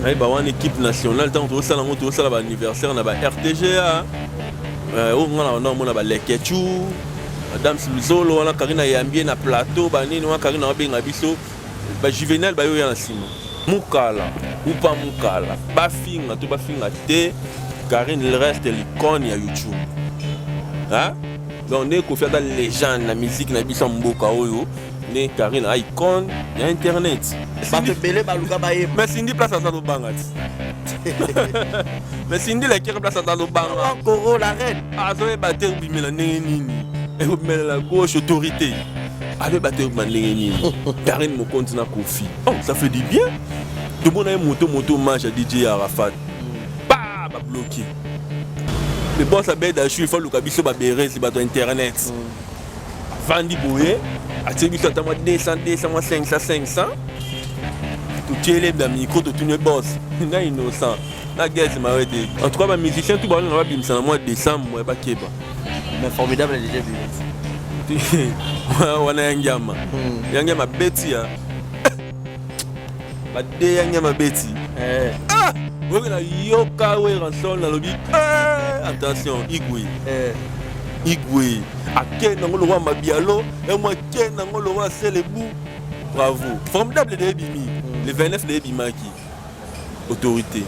Nayeba wana équipe nationale ntango tozosala yango, tozosala baanniversaire na ba RTGA. Oyo nga na banda omona balekechu, madame Luzolo wana, Karine ayambi ye na plateau, banini wana. Karine ababenga biso bajuvenal, bayoya na nsima mukala upa mukala, bafinga to bafinga te, Karine reste l'icône ya YouTube, hein? Donc nde Kofi aza légende na musique na biso ya mboka oyo, nde Karine a icône ya internet. Bato ebele baluka bayeba. Mais Cindy, place aza lobanga ti, mais Cindy lekere, place aza lobanga. Koro la reine. Azoyeba te obimela ndenge nini, ekobimela na gauche. Autorité azoyeba te obima ndenge nini. Karine Mokonzi na Kofi, oh, ça fait du bien. Tomona ye moto moto, hommage ya DJ Arafat, pa babloqué le boss Abed Achu. Il faut luka biso baberesi, bato ya internet. Avandi boye, atie biso ata mwa 200 200, mwa 500 500, totiele ba micro, totuni boss na Innocent na Gaz Mawe te. En tout cas, bamusicien tout baolinga babimisa na mois décembre, bakeba. Mais Formidable déjà bimisi. Wana ya ngiama, ya ngiama beti, ya bade ya ngiama beti. Oyoki na yoka Werrason, nalobi attention, Igwe, Igwe akende yango lokwa mabialo emo, akende yango lokwa selebu. Bravo, Formidable de ebimi le 29 de ebimaki. Autorité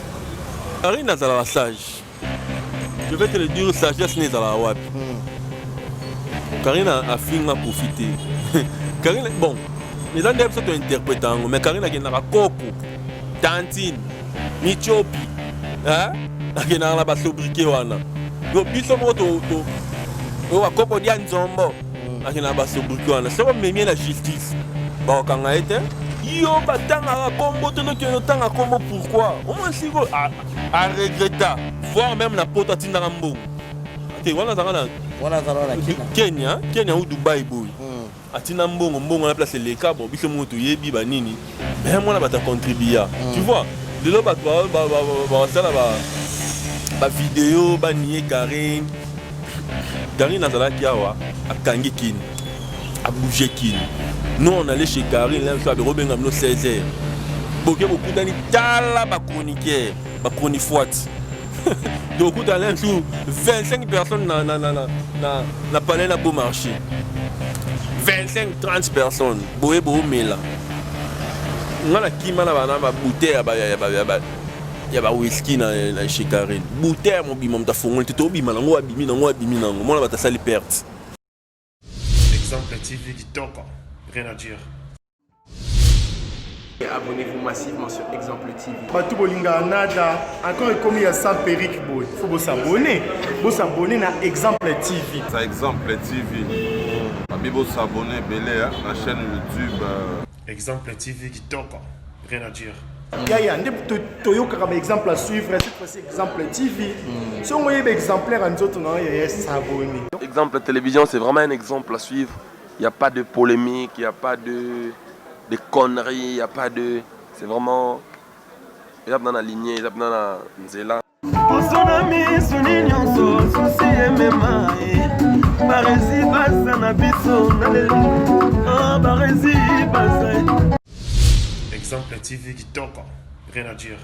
Karine azalaka sage, je vais te le dire. Sagesse ne ezalaka wapi? Karine afinga Kofi te. Karine, bon, eza nde biso tointerprète yango, mais Karine akendaka koko tantine michopi, akendaka na basobriquet wana. Yo biso moko oyo bakoko dia nzombo, akendaka basobriquet wana. Soki omemi ye na justice, bakokanga ye te. Yo batangaka kombo, tozokende otanga kombo, pourquoi? Omoi siko aregreta, voire même na poto atindaka mbongo te. Wana azalaka na Wana azala na Kenya, Kenya ou Dubai boye. Atinda mbongo, mbongo na place eleka. Bon, biso moko toyebi banini, mais mwana bato acontribua, tu vois. Lelo bato basala bavideo banie Karine. Karine azalaki awa, akangi kini, abouge kini. Nous, on allait chez Karine là, so abekobenga bino 16 heures, boke bokutani, tala bachroniqueur, bachronifoite, tokutana sur 25 personnes na palais na Beau Marché, 25 30 personnes boye boomela. Nga na kima na bana babouteille ya bawhisky na chez Karine, bouteille ya mobima, moto afongoli te, tobima nango, abimi nango, abimi nango, mwana bato asali perte. Exemple TV kitoko, rien à dire. Abonnez-vous massivement sur Exemple TV. Bato bolingaka nada encore, ekomi ya sans perruque boye, faut bosabonner, bosabonner na Exemple TV. Ça, Exemple TV babi, bosabonner ebele na chaîne YouTube. Exemple TV kitoko, rien à dire. Yaya nde toyokaka baexemple à suivre. Cette fois-ci, Exemple TV, soki oyeba exemplaire ya nzoto na yo, yaya, s'abonner. Exemple Télévision, c'est vraiment un exemple à suivre. Il n'y a pas de polémique, il n'y a pas de conneries, il n'y a pas de, c'est vraiment eza mpena na lignée, eza mpena na nzela. Poso na miso ni nyonso susi emema ye, Baresi baza na biso na lelo, Baresi baza. Exemple TV kitoko, rien à dire.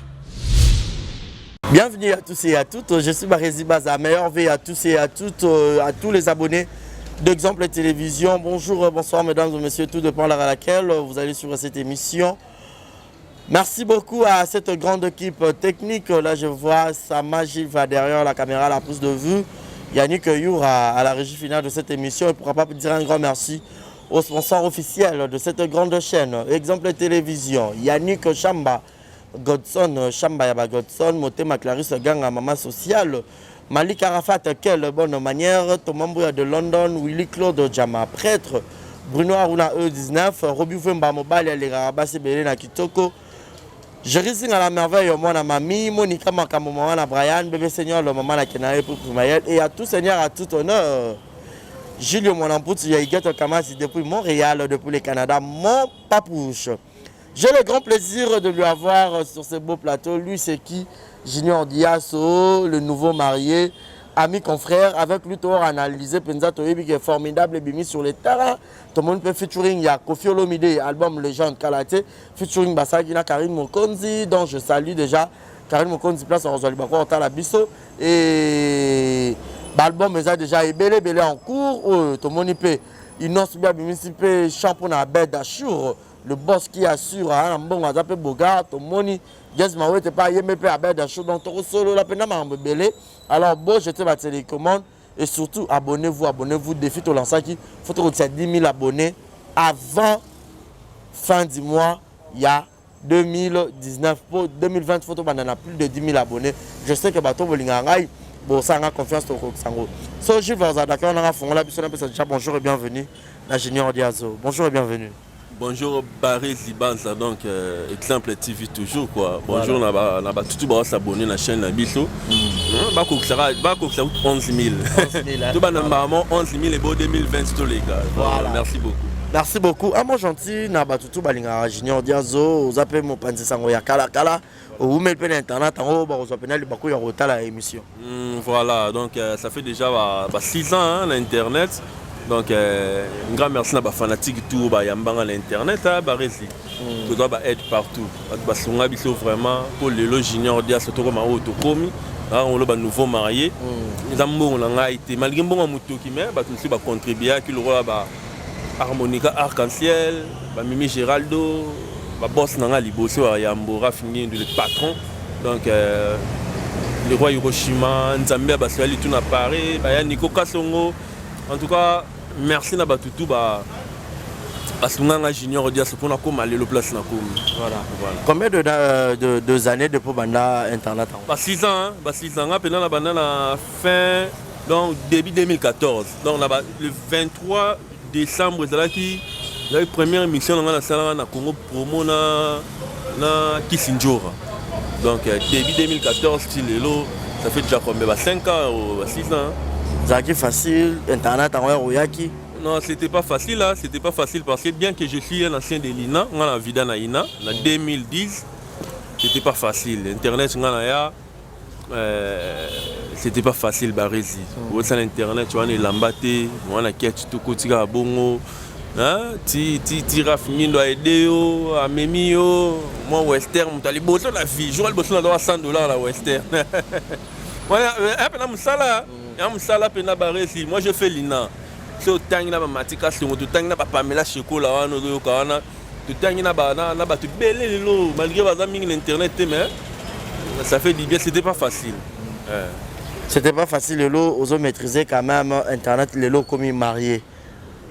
Bienvenue à tous et à toutes, je suis Baresi Baza, meilleure vie à tous et à toutes, à tous les abonnés d'Exemple Télévision. Bonjour, bonsoir mesdames et messieurs, tout dépend l'heure à laquelle vous allez suivre cette émission. Merci beaucoup à cette grande équipe technique. Là, je vois Sama va derrière la caméra, la prise de vue. Yannick Youra à la régie finale de cette émission. Et pourquoi pas dire un grand merci au sponsor officiel de cette grande chaîne, Exemple Télévision, Yannick Chamba, Godson Chamba Yaba Godson, Motema Clarisse Ganga, Maman Sociale, Malik Arafat, quelle bonne manière, Thomas Mbouya de London, Willy Claude Jama, prêtre, Bruno Aruna E19, Robi Vemba Mobali, Alera Basebele na Kitoko, Jerry à la merveille, moi na mami, Monica Makambo, maman na Brian, bébé Seigneur, le maman na Kenaye pour Primaël, et à tout Seigneur, à tout honneur. Julio Monampout, Yaïgato Kamasi depuis Montréal, depuis le Canada, mon papouche. J'ai le grand plaisir de lui avoir sur ce beau plateau. Lui, c'est qui? Junior Diasso, le nouveau marié. Ami confrère, avec lui to analyser penza toyebi que formidable ebimi sur le terrain. Tomoni pe featuring ya Koffi Olomide, album Legende kala te, featuring basalaki na Carine Mokonzi, donc je salue déjà Carine Mokonzi place akozwa libaku akotala biso et ba album eza déjà ebele ebele en cours oyo tomoni pe Innoss'B abimisi pe chant pona Abed Achour, le boss qui assure aza na mbongo aza pe beau-gars, tomoni Gaz Mawete pe ayembe pe Abed Achour, donc tokosolola penza makambo ebele. Alors bo jeter ba télécommande et surtout abonnez-vous, abonnez-vous, défi tolansaki faut tokokisa 10 000 abonnés avant fin du mois ya 2019 po 2020 faut tobanda na plus de 10 000 abonnés. Je sais que bato bolingaka ngai bosala nga confiance tokokisa yango. So Jules Varza d'accord nanga fongola biso napesa déjà bonjour et bienvenue na Junior Diazo. Bonjour et bienvenue. Bonjour Barry Zibanza, donc exemple TV toujours quoi. Bonjour na ba na ba tutu ba s'abonner na chaîne na biso. Ba kokisaka ba kokisa 11 000. Tout ba normalement 11 000 et bon 2020 tous les gars. Voilà. Merci beaucoup. Merci beaucoup. Ah moi gentil na ba tutu balinga Junior Diazo, oza pe mopanzi sango ya kala kala. Oumel pe na internet yango ba kozwa pena libaku ya kotala émission. Voilà, donc ça fait déjà ba 6 ans hein, na internet. Donc un grand merci na ba fanatique tout ba yambanga na internet hein, ba resi. Tout doit ba aide partout. Ba ba sunga biso vraiment pour lelo Junior Diazo to koma oyo tokomi. Ah, on ba nouveau marié. Eza mbongo na ngai te malgré mbongo ya motoki mais bato mosusu ba contribuer ki lokola ba Harmonica Arc-en-Ciel, ba Mimi Geraldo, ba boss na ngai liboso ya Yambo Raf Ngindu le patron. Donc le roi Hiroshima, Nzambe ya Baswahili tout na Paris, ba ya Nico Kasongo. En tout cas, merci na bato tout ba basunga nga Junior Diaso mpona koma lelo place na komi. Voilà. Voilà. Combien de années depuis banda internet yango? Ba 6 ans, hein, ba 6 ans nga mpena na banda na fin donc début 2014. Donc na ba, le 23 décembre ezalaki ezalaki première émission na nga nasalaka na Congo promo na Kisindjora. Donc début 2014 ti lelo ça fait déjà combien, ba 5 ans ou ba 6 ans, hein? Ezalaki facile internet yango ya koyaki? Non, c'était pas facile, hein. C'était pas facile parce que bien que je suis un ancien de l'INA, nga na vida na INA, na 2010, c'était pas facile. Internet, nga na ya, c'était pas facile, Barezi. Osala internet, wana elamba te, wana ketch tokotika bongo. Hein? Ti, ti, ti, Raf Ngindo a aidé yo, amemi yo, moi Western, moto aliboso na vie, jour aliboso na doa 100 $ na Western. Voilà, pena musala, ya musala pena Barezi. Moi je fais l'INA. So totangi na bamatika songo, totangi na bapamela shekola wana ozoyoka wana, totangi na bato ebele lelo malgré baza mingi na internet te, mais ça fait du bien. C'était pas facile. C'était pas facile. Lelo ozo maîtriser quand même internet, lelo okomi marié,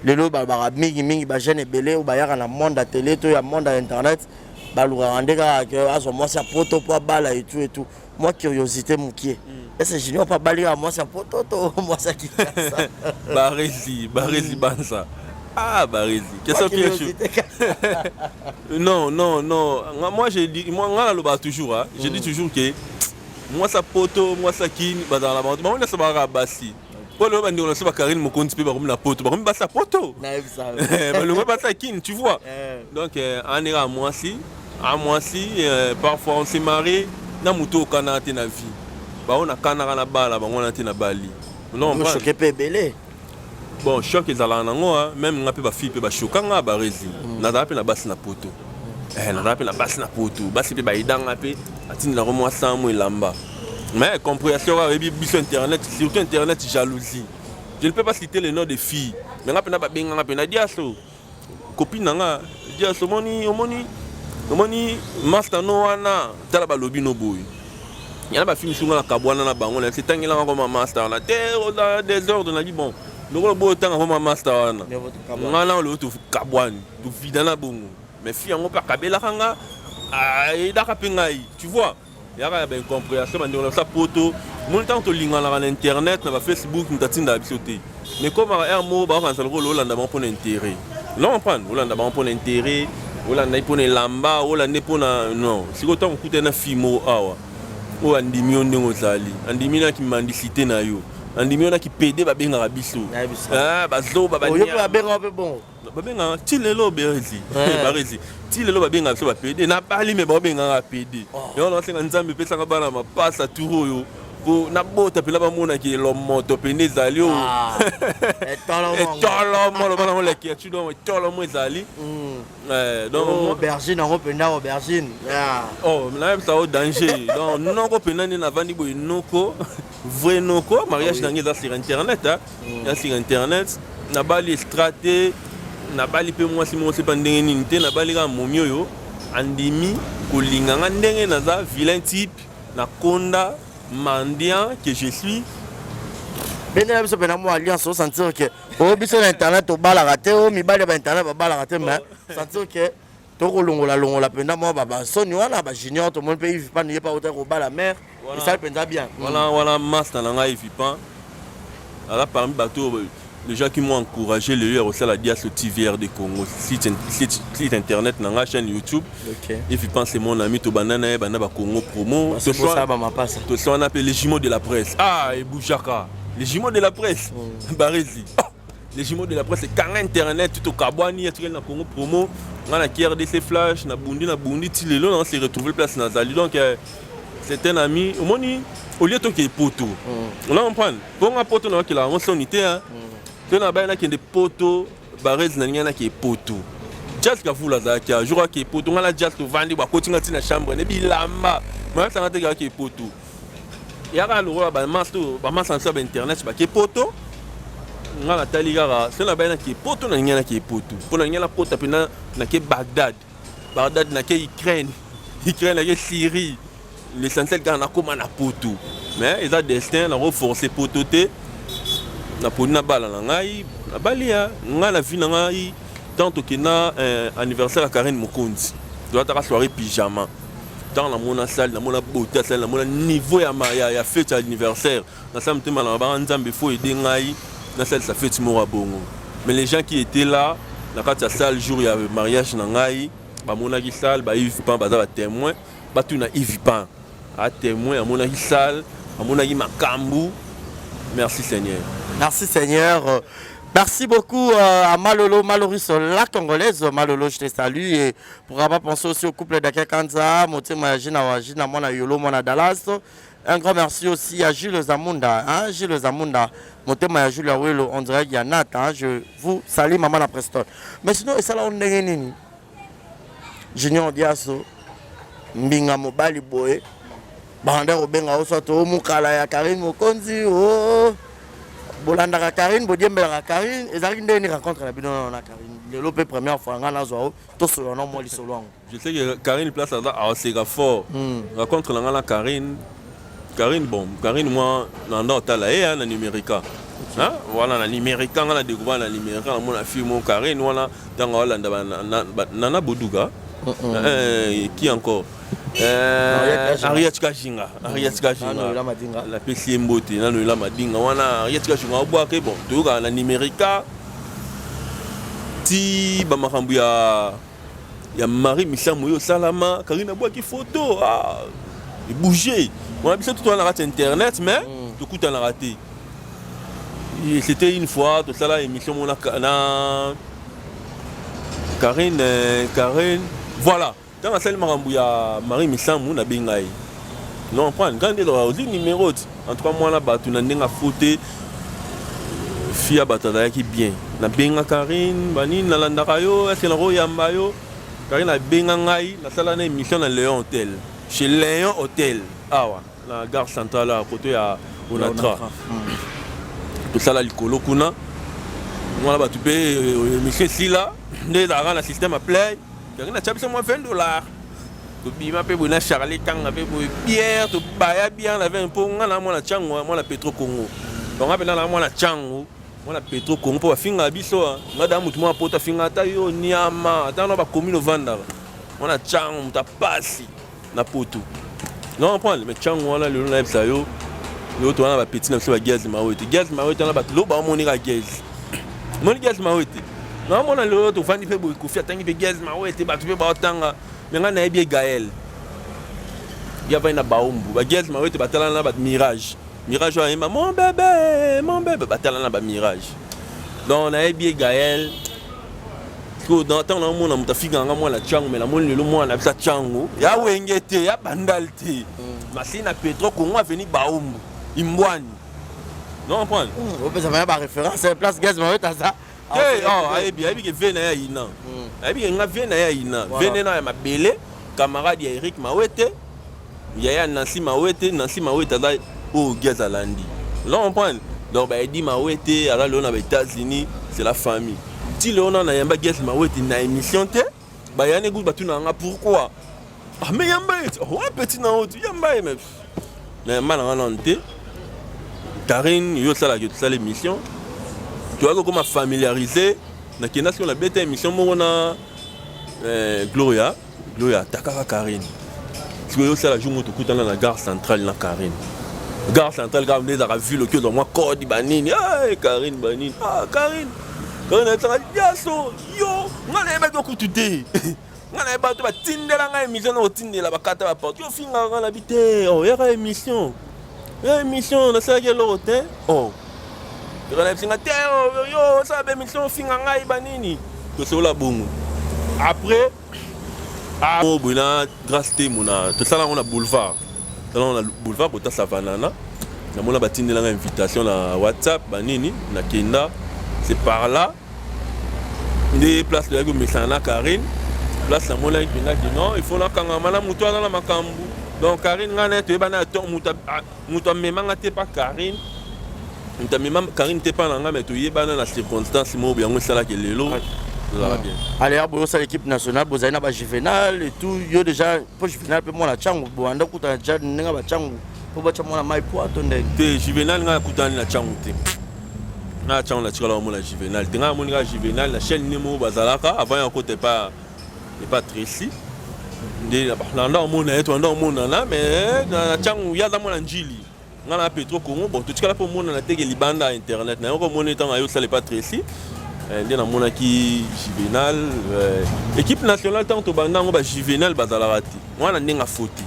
lelo balobaka mingimingi bajeune ebele oyo bayaka na monde ya télé to ya monde ya internet balukaka nde kaka ke azwa mwasi ya poto mpo abala et tout et tout. Moi curiosité mokie, est-ce Junior mpo abali kaka mwasi ya poto to mwasi ya Kinshasa? Barezi, Barezi Banza, ah Barezi, question piège. Non, non, non, moi je dis, moi nga nalobaka toujours, hein, je dis toujours que mwasi ya poto, mwasi ya Kini bazala na bango, bango nyonso bakaka basi. Po lelo bandeko na biso bakarine Mokonzi mpe bakomi na poto, bakomi basi ya poto, balongwe basi ya Kini, tu vois. Donc aneka mwasi a mwasi, parfois on se marie na moto okanaka te na vie, bango nakanaka na bala bango wana te na bali. Choqué mpe ebele. Bon, choc ezalaka nango, même nga mpe bafille mpe bashoka nga Barezi. Nazala mpe na basi na poto, nazala mpe na basi na poto, basi mpe bayedanga mpe atindelako mwa sango elamba, mais compréhension kaka oyebi biso internet, surtout internet jalousie. Je ne peux pas citer le nom de filles, mais nga mpena babenganga mpena Diaso, copine na nga Diaso, omoni, omoni, omoni master no wana, tala balobi no boye yana bafilme sunga na kabwana na bango na etangelanga koma master wana te, oza désordre. Na bi bon, lokola boyo otanga koma master wana, nga na olobi tokabwani, tovida na bongo. Mais fille yango mpe akabelaka nga, ayedaka mpe ngai, tu vois, yaka ya baincompréhension. Bandeko na biso poto, moni ntango tolinganaka na internet na bafacebook, moto atindaka biso te, mais komaka aire moko bakokanisa lokola olanda bango mpona intérêt. Non, comprendre, olanda bango mpona intérêt, olanda ye mpona elamba, olanda ye mpona non. Sikoyo ntango okutani na fille moko awa oyo andimi yo ndenge ozali, andimi na kimandisite na yo, andimi yo na kipede babengaka biso bazoba. Babengaka ti lelo Berezi, Barezi, ti lelo babengaka biso bapede. Nabali me babengaka pede. Yango nasenga Nzambe epesaka bana mapasa tour oyo. Po nabota mpenza bamonaki elomoto mpenza ezali oyo Ah, etolomo etolomo loba nango leki atu donc etolomo ezali donc Oh, aubergine yango mpenza aubergine Yeah. Oh, nayebisa yo danger donc noko mpenza nde navandi boye noko vrai noko mariage na ngai eza sur internet hein. Eza sur internet nabali extra te nabali mpe mwasi moko sepa ndenge nini te nabali kaka momi oyo andimi kolinga nga ndenge naza vilain type nakonda mendiant que je suis. Bendela biso mpena mwa alliance osentir ke oyo biso na internet tobalaka te oyo mibali ya bainternet babalaka te mais sentir ke tokolongola longola mpenza mwa basoni wana bajunior tomoni mpe Yves Pan ye mpe autaki kobala mare esali mpenza bien. Wana master na ngai Yves Pan aza parmi bato oyo les gens qui m'ont encouragé lelo ya kosala Diaso TV RD Congo site internet na ngai chaîne YouTube. Yves Pan c'est mon ami tobanda na ye banda ba Congo promo Basosala bamapasa. Toswana mpe les jumeaux de la presse ah ebougeaka les jumeaux de la presse Barezi. Oh, les jumeaux de la presse ekanga internet tokabwani atikali na Congo promo nga na KRDC Flash na bundi na bundi ti lelo na se retrouver place nazali donc c'est un ami omoni au lieu tokee poto on a comprendre mpo nga poto naokela yango soni te hein. To na baye nakende poto Barezi na ningai nakee poto Jazz Kavula azalaki a jour akee poto nga na Jazz tovandi bakoti nga ntina chambre ne bilamba mayasanga te akee poto yaka lokola bamasa to bamasa na biso ya bainternet bake poto nga natali kaka so na baye nake poto na ningai nakee poto mpo na ningai nakota mpena nake Bagdad Bagdad nake Ukraine Ukraine nake Syrie l'essentiel kaka nakóma na poto mais eza destin nakoforce poto te naponi nabala na ngai nabali ya ngai na vie na ngai tant tokenda anniversaire ya Karine Mokonzi tolataka soirée pyjama ntango namona salle namona beauté ya salle namona niveau ya fête ya anniversaire nasala motema na banga nzambe faut aider ngai nasalisa fête moko ya bongo mais les gens qui étaient là na kati ya salle jour ya mariage na ngai bamonaki salle ba Yves Pan baza batémoin batuna Yves Pan a témoin amonaki salle amonaki makambu merci Seigneur. Merci Seigneur. Merci beaucoup à Malolo, Maloris, la Congolaise. Malolo, je te salue. Et pourquoi pas penser aussi au couple d'Ake Kanza, Motema Gina Wajina, Mwana Yolo, Mwana Dallas. Un grand merci aussi à Gilles Zamunda, hein, Gilles Zamunda, Motema Julia Welo, on dirait qu'il y a Nat, hein, je vous salue, maman la Preston. Mais sinon, et ça là, on est nini? Junior Diaso, Mbinga Mobali Boye, banda kobenga yo soit o mokala ya Karine Mokonzi o bolandaka Karine bodiembelaka Karine ezalaki ndenge nini rencontre na bino na Karine lelo mpe première fois ngai nazwa o tosolola na mwa lisolo yango. Je sais que Karine place aza aseka fort. Rencontre na ngai na Karine Karine bon Karine moi na nda otala ye na numérica hein wana na numérica nga na découvert na numérica namona fille mo Karine wana ntango aolanda Nana Boduga qui encore Henriette Kajinga Henriette Kajinga napesi ye mbote nanoela Madinga wana Henriette Kajinga abwaka bon toyokaka na numérica ti bamakambo ya Marie Misamu oyo osalama Karine abwaki photo ah, ebouge wana biso totoa na kati ya internet mais tokutanaka te. Et c'était une fois tosala émission mona na Karine Karine voilà ntango asali makambo ya Marie Misamu nabenga ye non prendre quand nde ozwi numéro ti en tout cas mwana bato na ndenge afote fi ya bato azalaki bien nabenga Karine banini nalandaka yo eske nakoyamba yo Karine abenga ngai nasala na émission na Léon Hotel chez Léon Hotel awa na gare centrale awa koto ya Onatra tosala likolo kuna mwana bato mpe émission esila nde ezalaka na système ya play Karine atya biso mwa 20 $ tobima mpe boye na Charlie Kanga mpe boye bière tobaya bière na 20 mpo nga na mwana Tshangu mwana Petro Congo donc nga mpenza na mwana Tshangu mwana Petro Congo mpo bafingaka biso nga da motu mwana poto afinga ata yo niama ata na bacommune ovandaka mwana Tshangu moto apasi na poto non comprendre mais Tshangu wana lelo nayebisa yo lelo towana bapeti na biso bagaz mawe te gaz mawe te wana bato lelo baomoni kaka gaz omoni gaz mawe te naomona lelo tovandi mpe boye Kofi atangi mpe gaz mawe te bato mpe baotanga me ngai nayebi ye Gael ye avandi na baombu bagaz mawe te batalana na bamirage mirage oyo ayemba mon bébé mon bébé batalana na bamirage donc nayebi ye Gael. Sikoyo ntango naomona moto afingaka nga mwana Tshangu, mais namoni lelo mwana na biso ya Tshangu ya Wenge te, ya Bandal te, masini na Petro Congo aveni Baumbu Imbwani, no comprendre. Opesa baya ba référence place gaz mawete aza. Te, oh, ayebi ayebi ke vie na ye ayina, ayebi ke nga vie na ye ayina, vie nde na ya mabele, camarade ya Eric Mawete, yaya Nancy Mawete. Nancy Mawete aza oyo Gaz alandi, oza comprendre. Donc baedi Mawete aza lelo na ba États-Unis, c'est la famille. Ti lelo na nayamba Gaz Mawete na émission te. Bayani kutu batuna nga pourquoi. Ah, mais yamba ye, oh, petit na oyo yamba ye, mais nayamba na nga nano te. Karine, yo osalaka, tosala émission, toyaki kokoma familiarisé. Nakenda soki nabeta émission moko na Gloria. Gloria atakaka Karine. Sikoyo osala jour moko tokutana na gare centrale na Karine. Gare centrale kaka nde ezalaka ville, oki ozwa mwa code banini. Ah, Karine banini, ah, Karine, Karine ayebisaka Diaso: "Yo, ngai nayebaki okutu te, ngai nayeba to batindela ngai émission na kotindela bakata baporte, yo ofingaka ngai na bi te." Oh, yaka émission ya émission, nasalaki eloko te. Oh, nayebisi nga te: "Oh, yo osala ba émission, ofinga ngai banini." Tosolola bongo. Après ah, boye na Grâce Temo na tosala yango na boulevard, tosala yango na boulevard kota Savanana. Namona batindelanga invitation na WhatsApp banini, nakenda. C'est par là nde place toyaki komesana na Karine, place namonaki mpenza ke non, il faut nakangama na moto aza na makambo. Donc Karine, ngai na ye toyebana ya to moto amemanga te pa Karine, moto amema Karine te mpa na ngai, mais toyebana na circonstance moko yango esalaki lelo tozalaka bien. Allez, boye osala équipe nationale, bozali na bajuvenal et tout. Yo déjà, mpo Juvenal mpe mwana Ntango bowanda okutana déjà ndenge baNtango mpo batya mwana mai po to ndenge? Te, Juvenal ngai nakutani na Ntango te. Ngai na Ntango natikala komona Juvenal te. Ngai namoni kaka Juvenal na chaîne nde moko bazalaka avant ya kota epa Tracy, nde nanda omona ye, toanda omonana. Mais na Ntango ye aza mwana Njili, ngai na Petro Congo. Bon, totikala mpo omonana teke libanda ya internet. Nayoki omoni ntango aye osala epa Tracy, nde namonaki Juvenal. Équipe nationale, ntango tobanda yango, bajuvenal bazalaka te wana ndenge afoti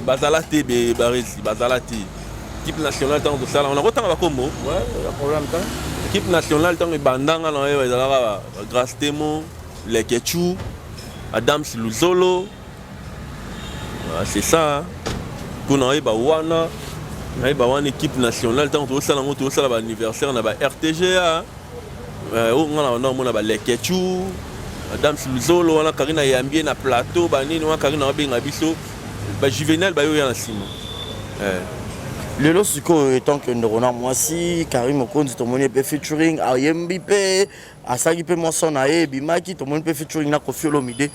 bazala te, Baresi bazala te. Équipe nationale, ntango tosala, nakotanga bakombo. Équipe nationale, ntango ebandanga na oyo, ezalaka Grâce Temo, Lekechu, Adams Luzolo. C'est ça, mpona oyeba wana, nayeba wana équipe nationale. Ntango tozosala yango, tozosala baanniversaire na ba RTGA oyo nga na banda omona balekechu, Adams Luzolo wana. Karine ayambi ye na plateau banini wana. Karine aobenga biso bajuvenal, bayoya na nsima. Lelo sikoyo, étant que ndeko na mwasi Karine Mokonzi, tomoni mpe featuring, ayembi mpe, asalaki mpe mwasi na ye ebimaki. Tomoni mpe featuring na Koffi Olomide.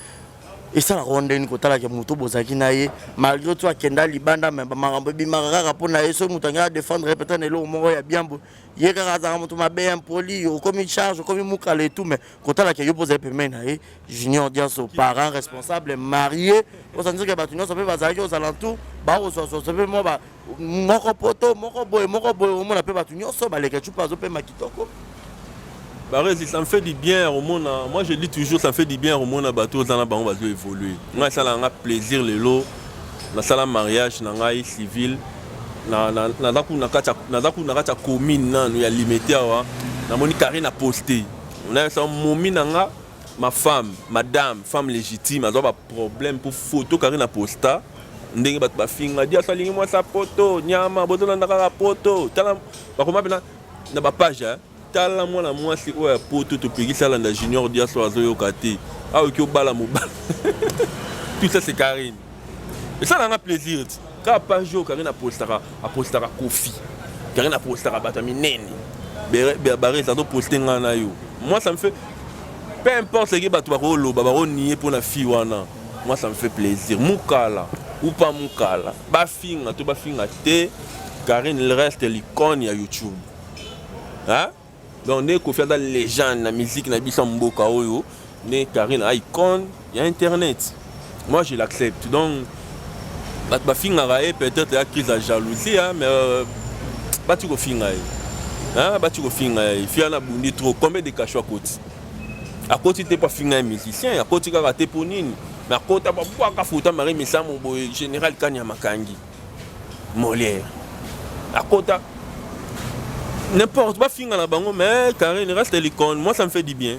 Esalaka wa ndeni kotalaka moto bozalaki na ye, malgré tout akenda libanda, mais bamakambo ebimaka kaka mpo na ye? Soki moto angai adéfendre ye peut-être na eloko moko ya biambo, ye kaka azalaka moto mabe, impoli, okomi charge, okomi mokala et tout. Mais kotalaka yo mpo ozali pembeni na ye, Junior Diaso, parent responsable, marié, osandisaka bato nyonso mpe bazalaki aux alentours, bakozwazwa mpe mwa moko poto moko boye, moko boye, omona mpe bato nyonso baleka cu mpe azopema kitoko. Baresi, ça me fait du bien omona. Moi, je dis toujours, ça me fait du bien omona bato oza na bango bazo évoluer. Ngai esalaka nga plaisir. Lelo nasala mariage na ngai civil, naza kuna na kati ya commune nanu ya Limete awa, namoni Karine aposte, nayesa momi na nga, ma femme, madame, femme légitime, azwa baproblème mpo photo Karine aposta, ndenge bato bafinga Diaso alingi mwasi ya poto, nyama bozolanda kaka poto. Tala bakoma mpena na bapage: "Tala mwana mwasi oyo ya poto, topekisi alanda Junior Diaso, azoyoka te, aoki obala mobala." Tout ça, c'est Karine. Esalanga plaisir ti kaka page oyo Karine apostaka, apostaka Kofi, Karine apostaka bato ya minene. Bares azoposte ngai na yo. Moi, ça me fait, peu importe seki bato bakoloba, bakonie mpo na fille wana, moi, ça me fait plaisir. Mokala ou pas mokala, bafinga to bafinga te, Karine reste l'icône ya YouTube, hein? Donc nde Kofi aza légende na musique na biso ya mboka oyo, nde Karine a icône ya internet. Moi, je l'accepte. Donc bato bafingaka ye, peut-être ya crise ya jalousie, hein, mais bati kofinga ye, hein, bati kofinga ye. Fi wana abundi trop. Combien de cachot akoti? Akoti te mpo afinga ye musicien, akoti kaka te mpo nini, mais akota babwaka futa Marie Misamu boye, général Kanya Makangi, Molière, akota n'importe, bafinga na bango, mais Karine reste l'icône. Moi, ça me fait du bien.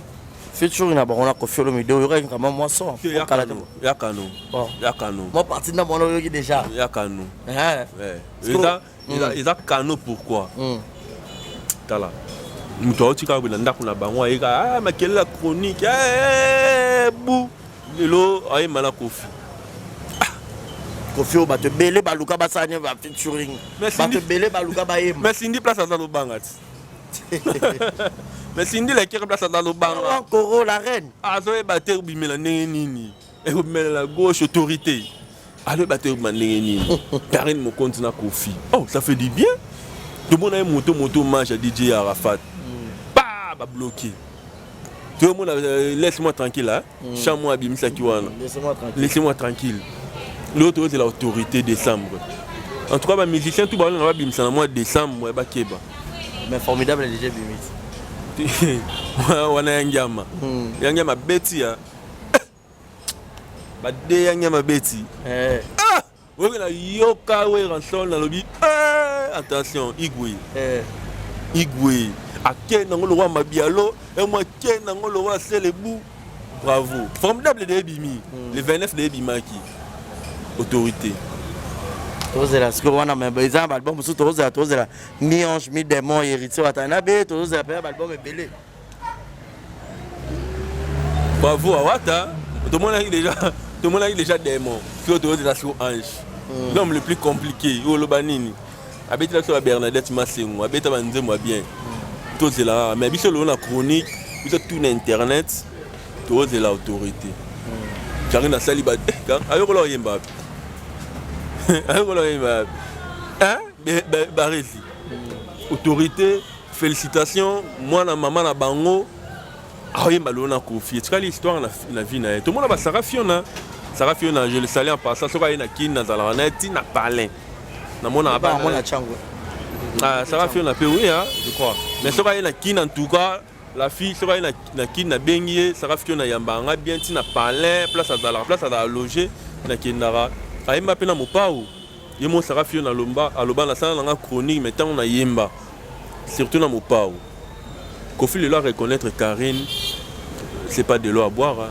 Featuring na bango na Koffi Olomide oyokaki vraiment mwa son. Yakano, yakano. Yakano. Mwa partie na mwana oyoki déjà. Yakano. Eh. Eza eza kano pourquoi? Tala. Moto auti kaka na ndako na bango ayeka ah makelele ya chronique eh bu lelo ayemba na Koffi. Koffi oyo bato ebele baluka basala nye ba featuring. Bato ebele baluka bayemba. Mais Cindy place aza lobanga ti. Mais Cindy lekere place aza lobanga. Koro la reine. Azoyeba te obimela ndenge nini. Ekobimela na gauche autorité. Azoyeba te obima ndenge nini. Karine Mokonzi na Koffi. Oh, ça fait du bien. Tomona ye moto moto mage ya DJ Arafat. Pa ba bloqué. Tomona laisse-moi tranquille hein. Chant moi abimisaki wana. Laissez-moi tranquille. Laissez-moi tranquille. L'autre c'est l'autorité décembre. En tout cas ba musicien tout ba ba bimisa na mois décembre ba keba. Mais formidable déjà bimisi. Wana ya ngiama. Ya ngiama beti ya. Ba de ya ngiama beti. Eh. Ah! Oyo na yoka Werrason nalobi eh, attention Igwe. Eh. Igwe ake nango lokola Mabialo, et moi ake nango lokola Selebu. Bravo. Formidable de ebimi. Le 29 de ebimaki. Autorité. Tozela sikoyo wana me eza na baalbum mosusu tozela tozela mi ange mi démon héritier Watanabe tozozela mpe baalbum ebele. Bravo Awata, tomonaki déjà tomonaki déjà démon. Sikoyo tozela sikoyo ange. L'homme le plus compliqué, oloba nini? Abetela biso ba Bernadette Masengo, abeta ba nzembo ya bien. Tozela kaka, mais biso lelo na chronique, biso tout na internet, tozela autorité. Karine asali ba ayokola oyemba wapi? Ayokola oyemba wapi? Hein? Barezi. Autorité, félicitations, mwana mama na bango aoyemba lelo na Koffi. Etikali histoire na, na vie na ye. Tomona ba Sarah Fiona. Sarah Fiona, je le salue en passant, soki aye na Kin nazalaka na ye ti na palin. Namonaka bana. Mona Tshangu. Ah, Sarah Fiona pe oui hein, je crois. Mais soki aye na Kin en tout cas, la fille soki aye na, na Kin nabengi ye, Sarah Fiona yambaka nga bien ti na palin, place azalaka, place azalaka loger, nakendaka. Ayemba pe na Mopao. Ye mo Sarah Fiona alomba, aloba nasala na nga chronique mais ntango nayemba surtout na Mopao. Koffi lelo a reconnaître Karine, c'est pas de l'eau à boire. Hein.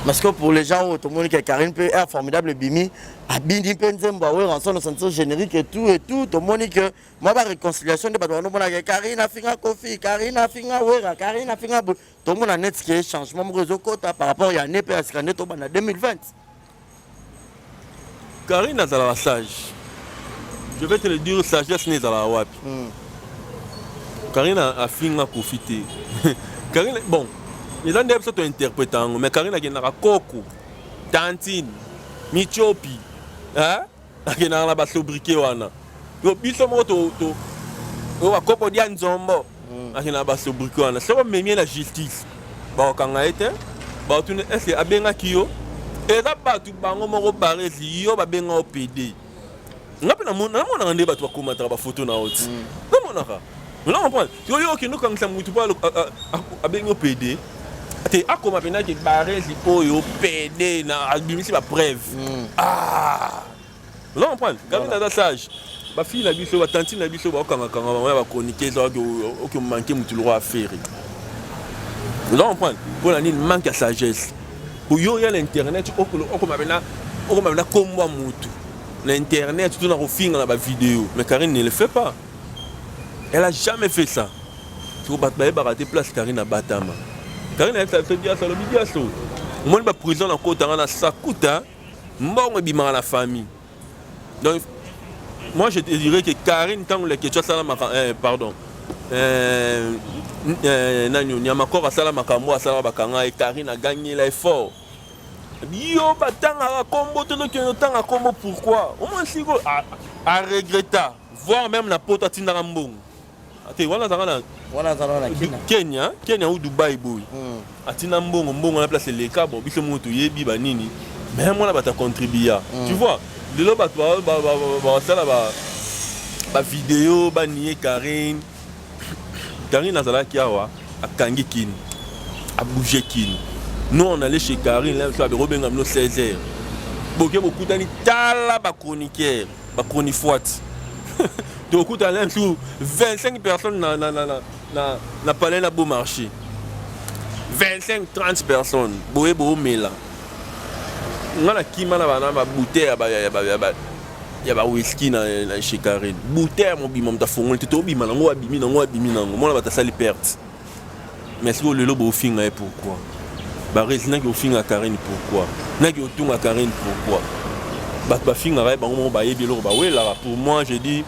Parce que pour les gens tout le monde qui Karine peut être formidable bimi abindi mpe nzembo ya Werrason sentir générique et tout et tout tout le monde que moi ba réconciliation de bato bano que Karine afinga Koffi Karine afinga Werra Karine afinga tout le monde a net que changement moko ezokota par rapport ya année pe ya sika nde tobanda 2020. Karine azalaka sage. Je vais te le dire, sagesse ne ezalaka wapi. Karine afinga Koffi te. Karine, bon, eza nde biso tointerprete yango, mais Karine akendaka koko, tantine, michopi, hein? Akendaka na basobriquet wana. Yo biso moko to to oyo bakoko dia nzombo akendaka basobriquet wana. Soki omemi ye na justice, bakokanga ye te, bakotuna est-ce que abengaki yo? Eza bato bango moko barezi yo babenga yo PD. Nga mpe namonaka nde bato bakomataka bafoto na yo ti. Namonaka. Oza comprendre? Yo yo okende okangisa mutu po abengi yo PD. Te akoma mpenza ke barezi oyo PD na abimisi ba preuve. Ah! Oza comprendre? Karine aza sage. Ba fille na biso, ba tantine na biso bakokangakanga bango ya ba chroniqueuse oki manquer mutu lokola Ferre. Oza comprendre? Mpo na nini manque ya sagesse. Po yo ya na internet okoma mpenza okoma mpenza kombo ya mutu na internet to na kofinga na ba vidéo. Mais Karine ne le fait pas. Elle a jamais fait ça. Siko bato bayebaka te place Karine abatama. Karine ayebisa biso Diaso alobi Diaso. Omoni ba prison na kota nga na sakuta mbongo ebimaka na famille. Donc moi je te dirais que Karine ntango Leketchou asala maka eh, pardon nani Nyamakor asala makambo asalaka bakanga ye Karine agangela ye fort. Yo batangaka kombo tozokende otanga kombo pourquoi? Omoni siko a regretta voire même na poto atindaka mbongo. Te wana azalaka na wana azalaka na Kenya. Kenya, Kenya ou Dubai boy. Atinda mbongo mbongo na place eleka bon biso moko toyebi ba nini. Mais mwana bato acontribua. Tu vois, lelo bato basala ba ba vidéo ba nier Karine. Karine azalaki awa akangi Kin. A bouger Kin. Nous on allait chez Karine là so aberobenga bino 16h. Boke bokutani tala ba chroniqueur, ba chronifoite. Tokuta même sur 25 personnes na na na na na, na palais na beau marché. 25 30 personnes boye boomela. Nga nakima na bana babouteille ya ba whisky na chez Karine. Bouteille ya mobima moto afongoli te, tobima nango, abimi nango, abimi nango, mona bato asali perte. Mais sikoyo lelo bofinga ye pourquoi? Baresi naki ofinga Karine pourquoi? Naki otunga Karine pourquoi? Bato bafingaka ye bango moko bayebi eloko bawelaka. Pour moi, je dis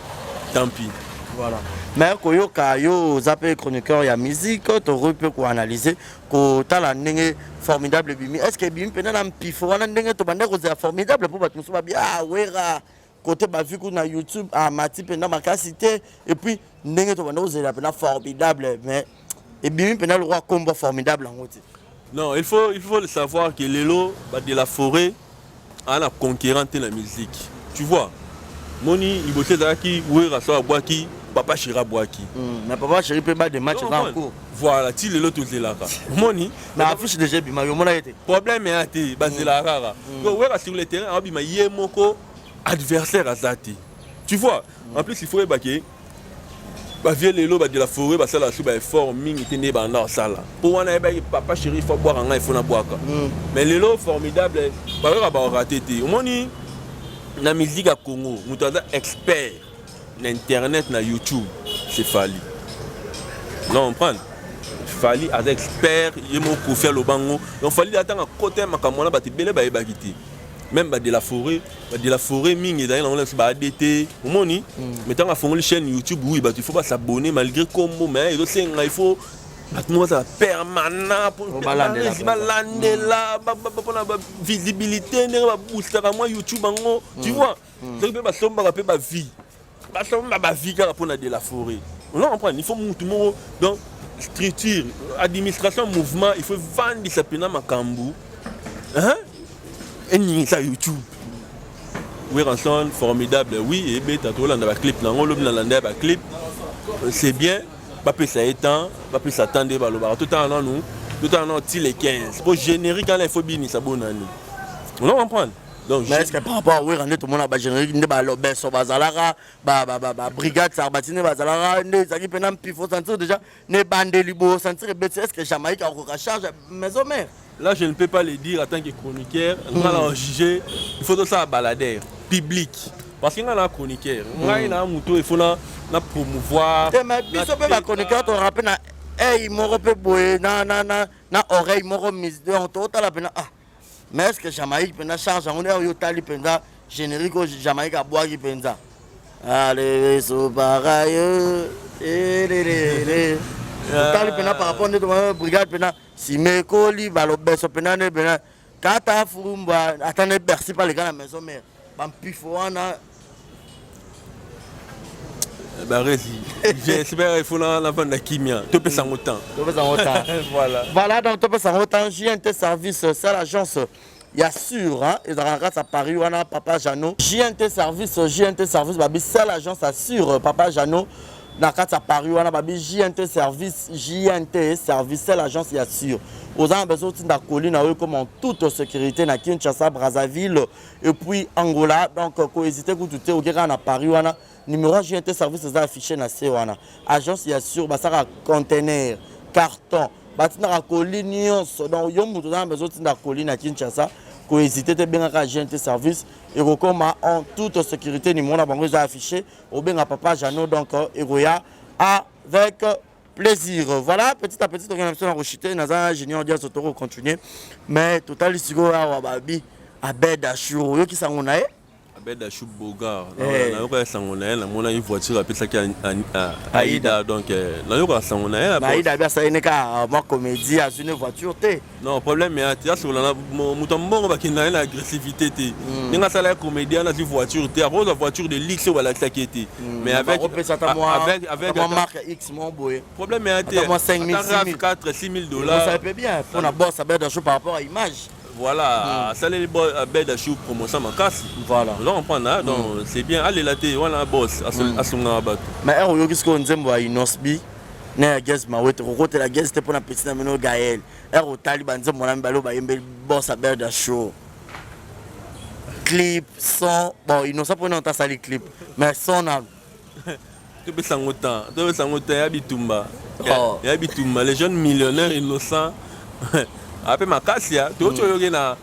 tant pis. Voilà. Mais koyoka yo, oza mpe chroniqueur ya musique, tokoki mpe koanalyse, kotala ndenge Formidable ebimi. Est ce que ebimi mpenza na mpifo wana ndenge tobanda kozela Formidable? Mpo bato mosusu babi: "Ah, Wera kote bavi kuna na YouTube amati mpenza makasi te." Et puis ndenge tobanda kozela mpenza Formidable, mais ebimi mpenza lokwa kombo Formidable yango te. Non, il faut le savoir que lelo ba de la forêt aza na concurrent te na musique, tu vois. Moni liboso ezalaki Wera so abwaki, Papa Chéri abwaki. Mais Papa Chéri mpe ba de match eza en cours. Voilà, ti lelo tozelaka, omoni. Na affiche déjà ebima, yo omona ye te. Problème eya te, bazelaka kaka. Donc Wera sur le terrain aobima ye moko, adversaire aza te, tu vois. En plus, il faut yeba ke bavie lelo ba de la forêt basala so baeffort mingi te nde banda kosala mpo wana yebaki Papa Chéri fo abwaka, ngai fo nabwaka. Mais lelo Formidable bayoka baorate te. Omoni, na musique ya Congo, moto aza expert na internet, na YouTube, c'est Fally. Non, comprendre, Fally aza expert, ye moko Kofi alobango. Donc Fally atanga kota ya makambo wana, bato ebele bayebaki te. Même ba de la forêt, ba de la forêt mingi ezali nango nyonso ba adt, omoni. Mais ntango afongoli chaîne YouTube, oui, bato il faut basabonner malgré kombo, mais ezosenga il faut bato moko bazala permanent. Balandela. Balandela mpona bavisibilité, ndenge baboostaka mwa YouTube yango, tu vois. Soki mpe basombaka mpe bavie, basomba bavie kaka mpona de la forêt. On comprendre, il faut mutu moko, donc structure, administration, mouvement, il faut vandisa mpena makambo, hein? Eningisa YouTube. Werrason Formidable, oui, ebeta, tolanda baclip nango. Lobi nalanda ya baclip, c'est bien. Bapesa ye temps, bapesa temps nde balobaka. Totala nanu, totala nanu ti le 15 po générique wana il faut binisa bonani, on comprendre. Donc Mais est ce que par rapport à Wera, nde tomona bagénérique, nde balobeso bazalaka, babrigade Sarbati nde bazalaka, nde ezalaki mpena mpifo, sentir déjà na ebandeli bo sentir ebeti, est ce que Jamaïque akoka charge Maison Mère? Là, je ne peux pas le dire en tant que chroniqueur. Nga na juger, il faut ça balader public, parce que nga na chroniqueur, ngai na moto, il faut na promouvoir. Te, mais biso mpe bachroniqueur torape na œil moko mpe boye, na oreille moko mise. Donc totala mpena: ah, mais est ce que Jamaïque mpenza charge yango nde oyo otali mpenza générique oyo Jamaïque abwaki mpenza, alesoparayo otali mpena par rapport nde tomona brigade mpena nsima ekoli, balobeso mpena nde mpena kata furumbwa, ata nde Bercy mpe aleka na Maison Mère, bampifo wana. Baresi, j'espère il faut na navanda kimia, topesa yango temps. Topesa yango temps. Voilà. Voilà, donc topesa yango temps. JNT Service, c'est l'agence ya sûr, hein, ezalaka na kati ya Paris wana, Papa Jano. JNT Service, JNT Service babi seule agence assure, Papa Jano na kati ya Paris wana. Babi JNT Service, JNT Service, seule agence ya sûr. Oza na besoin otinda colis na oyo comme en toute sécurité na Kinshasa, Brazzaville et puis Angola, donc kohésite kutu te, oke kaka na Paris wana. Numéro ya JNT Service eza affiché na se wana. Agence ya sûr, basalaka conteneur, carton, batindaka colis nyonso. Donc yo moto oza na besoin otinda colis na Kinshasa, kohésite te, ebengaka GNT Service, ekokoma en toute sécurité. Numéro na bango eza affiché, obenga Papa Jano, donc ekoya avec plaisir. Voilà, petit à petit tokende na biso na kochite. Naza Junior Diaso, tokocontinue, mais totali sikoyo awa babi Abed Ashur, oyokisa yango na ye. Abed Achou Bogar, nayoka sango na ye, namonaki voiture apesaki Aida, donc nayokaka sango na ye. Aida abi asali ne kaka mwa comédie, azwi ne voiture te. Non, problème ya te, asokola na moto ya mbongo, bakenda ye na agressivité te. Ndenge asala ye comédien, azwi voiture te, akozwa voiture de luxe oyo balakisaki ye te, mais avec avec marque X mo boye. Problème ya te. Ata 5 000, 4 6 000 $. Ça peut bien mpona boss Abed Achou par rapport à image. Voilà, asaleli Abed Achou promotion makasi. Voilà. Oza comprendre, donc c'est bien, alela te wana, boss asungaka bato. Mais ere oyoki sikoyo nzembo ya Inosbi na ya Gaz Mawete, kokotela Gaz te mpona peti na mino Gael, ere otali banzembo na mibale oyo bayembeli boss Abed Achou, clip, son, bon, Innocent mpona ota asali clip, mais son na Topesa yango temps, topesa yango temps ya bitumba, ya bitumba. Les jeunes millionnaires Innocent Ape makasi ya toyoki oyoki na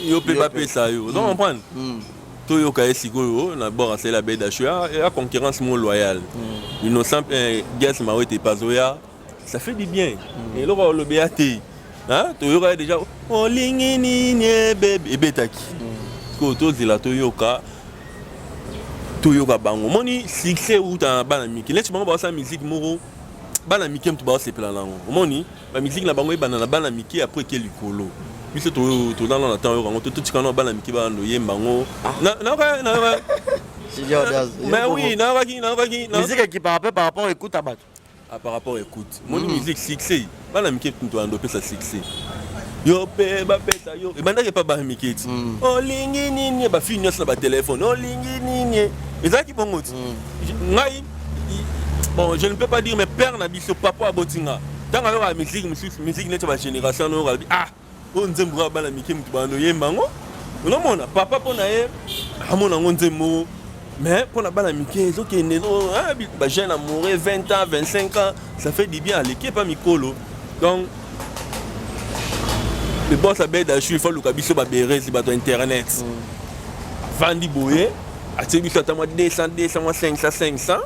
yo mpe bapesa yo, ozo comprendre. Toyoka ye sikoyo na bord asali Abed Achour ya concurrence mo loyale. Innocent Ges Mawete Pazoya, ça fait du bien. Eloko olobi ya te, toyoka ye déjà olingi nini ebebe ebetaki. Sikoyo tozela toyoka, toyoka bango. Omoni succès euta na bana mike neti bango baosala musique moko, bana mike moto baosepela nango. Omoni bamusique na bango ebanda na bana mike, après eke likolo. Biso toza na ntango yoka yango, totika na bana mike bana oyemba yango. Mais oui, nayokaki, nayokaki. Musique ekipaka mpe par rapport écoute ya bato. Ah, par rapport écoute, moni musique succès bana mike moto bando opesa succès. Yo mpe bapesa yo ebandaki epa bana mike ti olingi nini, bafille nyonso na batelefone olingi nini, ezalaki bongo ti ngai. Bon, je ne peux pas dire, mais père na biso, papa aboti nga, ntango ayokaka musique mosusu, musique neti bagénération oyo, alobi: "Ah, oyo nzembo kaka bana mike moto bando oyemba yango." Ozomona papa, mpo na ye amona yango nzembo moko, mais mpo na bana mike ezokende, bajeune amoureux 20 ans, 25 ans, ça fait du bien, aleki epa mikolo. Donc le boss Abed Achour, il faut luka biso baberesi, bato internet avandi boye, atie biso ata mwa 200 200, mwa 500 500,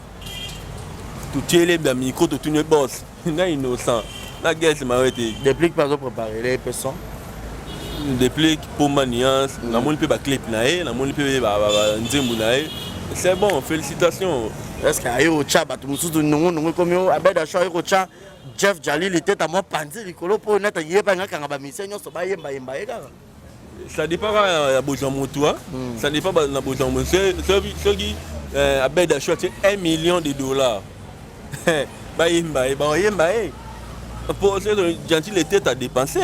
totiele bamicro, totuni boss na Innocent na Gese Mawe te. Déplique mpe azopréparé mpe son. Déplique Pomba Nuance, namoni mpe baclip na ye, namoni mpe nzembo na ye, c'est bon, félicitations. Est ce que aye kotya bato mosusu nongo nongo ekomi Abed Achour, aye kotya Jeff Jalili te, ta mwa panzi likolo mpo neti yeba ngakanga bamisie nyonso bayembayemba ye kaka? Ça dépend kaka ya bozwa motu, ça dépend na bozwa motu. Soki Abed Achour atie 1 million de dollars, bayemba ye, bakoyemba ye, po Gentil Etete adépense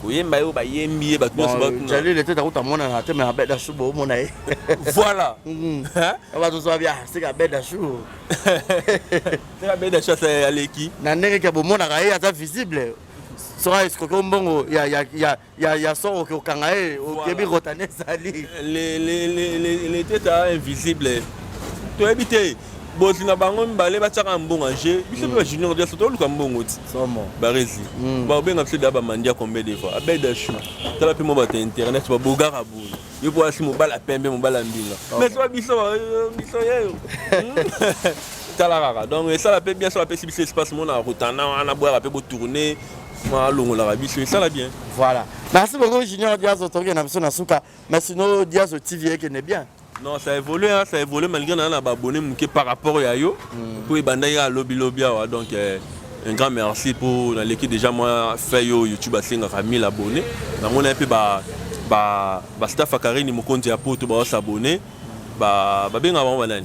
koyemba ye oyo bayembi ye bato nyonso. Jalil Etete akuta monana te, mais Abed Achour boomona ye. Voilà. Bato so babia sika Abed Achour. Sika Abed Achour aleki. Na ndenge ke bomonaka ye, aza visible. Soki esikoki mbongo ya sor, oke okanga ye, okebi rotane ezali. Letete invisible, toyebi te. Bozwi na bango mibale batiaka mbongo en jeu. Biso mpe bajunior nyonso toluka mbongo ti Baresi baobenga biso da bamandia combien de fois. Abed Achour, tala mpe mo bato ya internet babogaka boye, yo mpo asi mobala pembe, mobala mbinga, mais so biso biso yeyo tala kaka. Donc esala mpe bien so apesi biso espace mona rotana wana, boyaka mpe botourne, mwa alongolaka biso, esala bien. Voilà, merci beaucoup Junior Diazo. Tokende na biso na suka, mais sinon Diazo TV ekende bien. Non, ça évolue, hein, ça évolue malgré na baabonné moke par rapport ya yo po ebandaki kaka lobilobi awa. Donc un grand merci pour naleki déjà moi fait yo YouTube asengaka 1000 abonnés. Namoni mpe bastaff ya Karini Mokonzi ya Poto baosabonne, babengaka bango banani,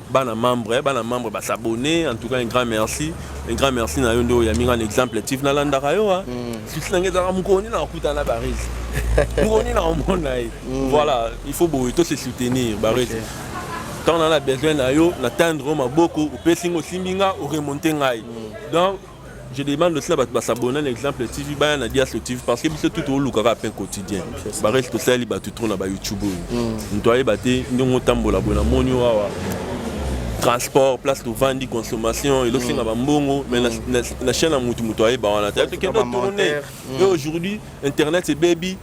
bana membre, bana membre basabonne. En tout cas un grand merci, un grand merci na yo nde oyambi nga na Exemple TV. Nalandaka yo, susi na ngai ezalaka mokolo nini nakokutana na Barise, mokolo nini nakomona ye. Voilà, il faut boye to se soutenir. Barise, ntango na na besoin na yo, na tendre yo maboko, opesi nga, osimbi nga, oremonte ngai. Donc je demande aussi na bato basabona na Exemple TV, baya na Diaso TV, parce que biso tout tolukaka pain quotidien. Baresi, tosaleli bato trop na bayoutube oyo, moto ayeba te ndenge otambola boye. Namoni oyo awa transport, place tovandi, consommation ezosenga bambongo, mais na chaîne ya motu, moto ayeba wana te. Tokende tourne et aujourd'hui internet ebebi,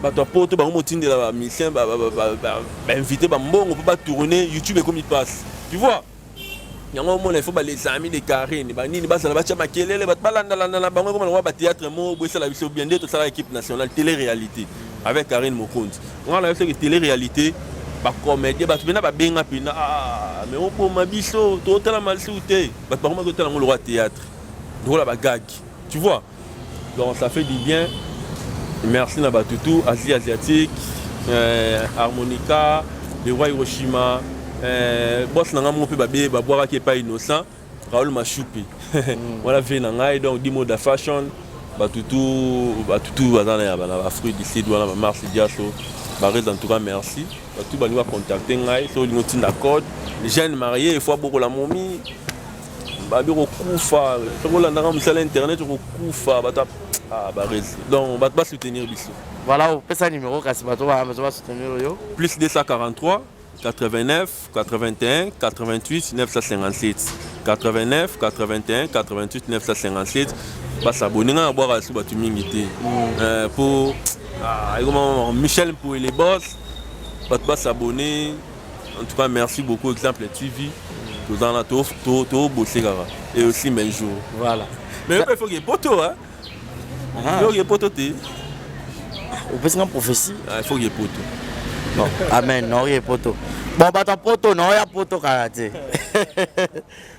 bato ya poto bango motindela bamusicien, bainvité bambongo mpo batourne. YouTube ekomi passe, tu vois. Yango omona, il faut les amis de Karine banini bazala batya makelele, bato balandalanda na bango, ekoma nango bathéâtre moko boye. Esala biso bien nde tosala équipe nationale télé réalité avec Karine Mokonzi. Nga na biso télé réalité, bacomédien, bato mpena babenga mpena: "Ah, mais oboma biso, totala malisu te." Bato bakomaki otala yango lokola théâtre, lokola bagag, tu vois. Donc ça fait du bien. Merci na bato tout, Asie asiatique, harmonica le roi Hiroshima, boss na nga moko mpe babe babwakaki epai Innocent Raoul Mashupi wana vie na ngai. Donc dimo da fashion, batutu batutu baza na baafrique du Sud wana, bamars Diaso Barise. En tout cas merci. Bato balingi bacontacte ngai, so olingi otinda code jeune marié, il faut abokola momi babi kokufa. Soki olandaka mosala internet, okokufa. Bato Barise, donc bato basoutenir biso. Voilà, opesa numéro kasi bato basoutenir yo. Plus 243 89 81 88 957, 89 81 88 957. Basabone ngai nabwaka lisusu bato mingi te po ekoma Michel Mpoele boss, bato basabone. En tout cas, merci beaucoup Exemple TV. Tozana to to to bosser kaka et aussi un jour. Voilà. Mais il faut que poto hein. Ah. Il faut que poto te. Opesi nga prophétie. Ah, il faut que poto. Bon, amen, non ye poto. Bon, bato poto, non ya poto kala te.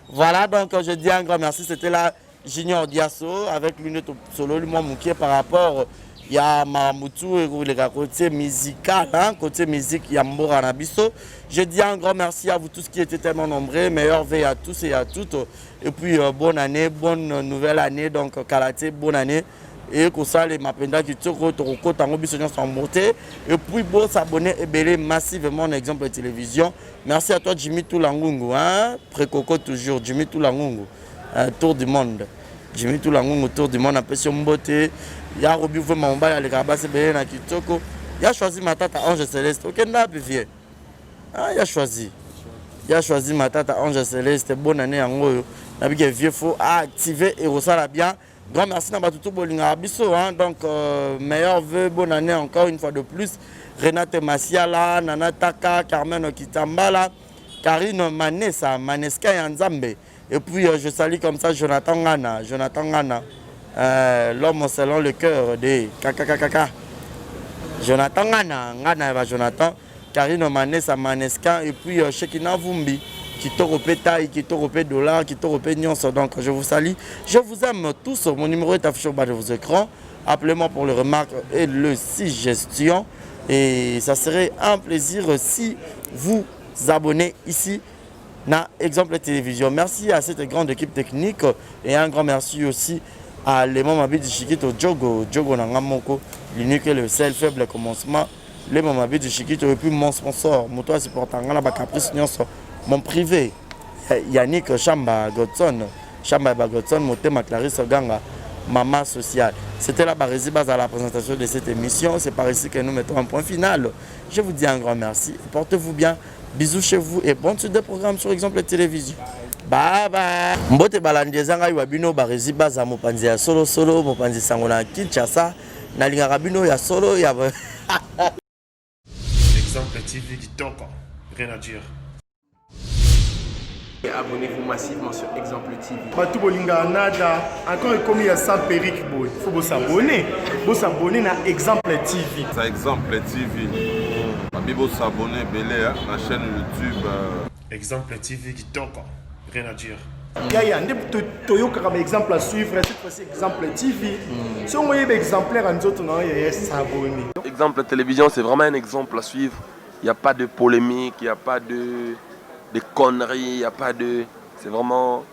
Voilà, donc je dis un grand merci, c'était là Junior Diasso avec lunette solo moi mokie par rapport ya mamutu ekoleka côté musical, hein, côté musique ya mboka na biso. Je dis un grand merci à vous tous qui étiez tellement nombreux, meilleurs vœux à tous et à toutes, et puis bonne année, bonne nouvelle année, donc kala te, bonne année et kosalema mpenza kitoko, tokokota yango biso nyonso en beauté. Et puis bosabonner ebele massivement en Exemple de Télévision. Merci à toi Jimmy Toulangungu, hein, précoco toujours Jimmy Toulangungu, hein, tour du monde. Jimmy Toulangungu tour du monde, apesi yo mbote ya Robi vraiment mobali alekaka basi ebele na kitoko. Ya choisi Matata Ange Céleste, okenda api vie? Ah, ya choisi Matata Ange Céleste, bonne année yango oyo nabike vieux, faut activer et kosala bien. Grand merci na bato to bolingaka biso, hein. Donc meilleur vœu, bonne année encore une fois de plus. Renate Masiala, Nana Taka, Carmen Kitambala, Karine Manessa, Maneska ya Nzambe. Et puis je salue comme ça Jonathan Ngana, Jonathan Ngana, l'homme selon le cœur de KKKKK. Jonathan Ngana, Ngana ba Jonathan, Karine Manessa, Maneska, et puis Shekina Vumbi, kitoko pe taille, kitoko pe dollar, kitoko pe nyonso. Donc je vous salue, je vous aime tous. Mon numéro est affiché au bas de vos écrans. Appelez-moi pour les remarques et les suggestions. Et ça serait un plaisir si vous abonnez ici na Exemple Télévision. Merci à cette grande équipe technique et un grand merci aussi à Léman Mabidi Chikito Djogo, Djogo Nangamoko, l'unique et le seul faible commencement, Léman Mabidi Chikito, et puis mon sponsor, moto supportant la Caprice nyonso, mon privé, Yannick Chamba Godson, Chamba Godson, Motema Clarisse Ganga, Maman sociale. C'était la Barésie Base à la présentation de cette émission. C'est par ici que nous mettons un point final. Je vous dis un grand merci. Portez-vous bien. Bisous chez vous et bonne suite de programme sur Exemple Télévision. Bye bye. Mbote balandi, eza ngai wa bino Barésie Baza, mopanzi ya solo solo, mopanzi sango na Kinshasa. Nalingaka bino ya solo ya Exemple TV kitoko, rien à dire. Et abonnez-vous massivement sur Exemple TV. Bato bolingaka nada encore ekomi ya sans perruque boye, faut bosabone, bosabone na Exemple TV. Ça, Exemple TV babi, bosabone ebele na chaîne YouTube. Exemple TV kitoko, rien à dire. Yaya nde toyokaka baexemple à suivre, cette fois-ci Exemple TV. Soki oyeba exemplaire ya nzoto na yo, yaya, s'abonner. Exemple Télévision, c'est vraiment un exemple à suivre. Il n'y a pas de polémique, il n'y a pas de conneries, il n'y a pas de. C'est vraiment.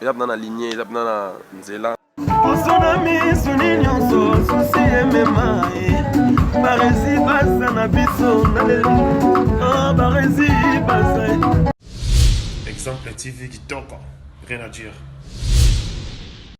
Eza na lignée, eza na nzela. Poso na misuni nyonso susi emema ye Baresi baza na biso na lelo. Ah, Baresi baza. Exemple TV kitoko, rien à dire.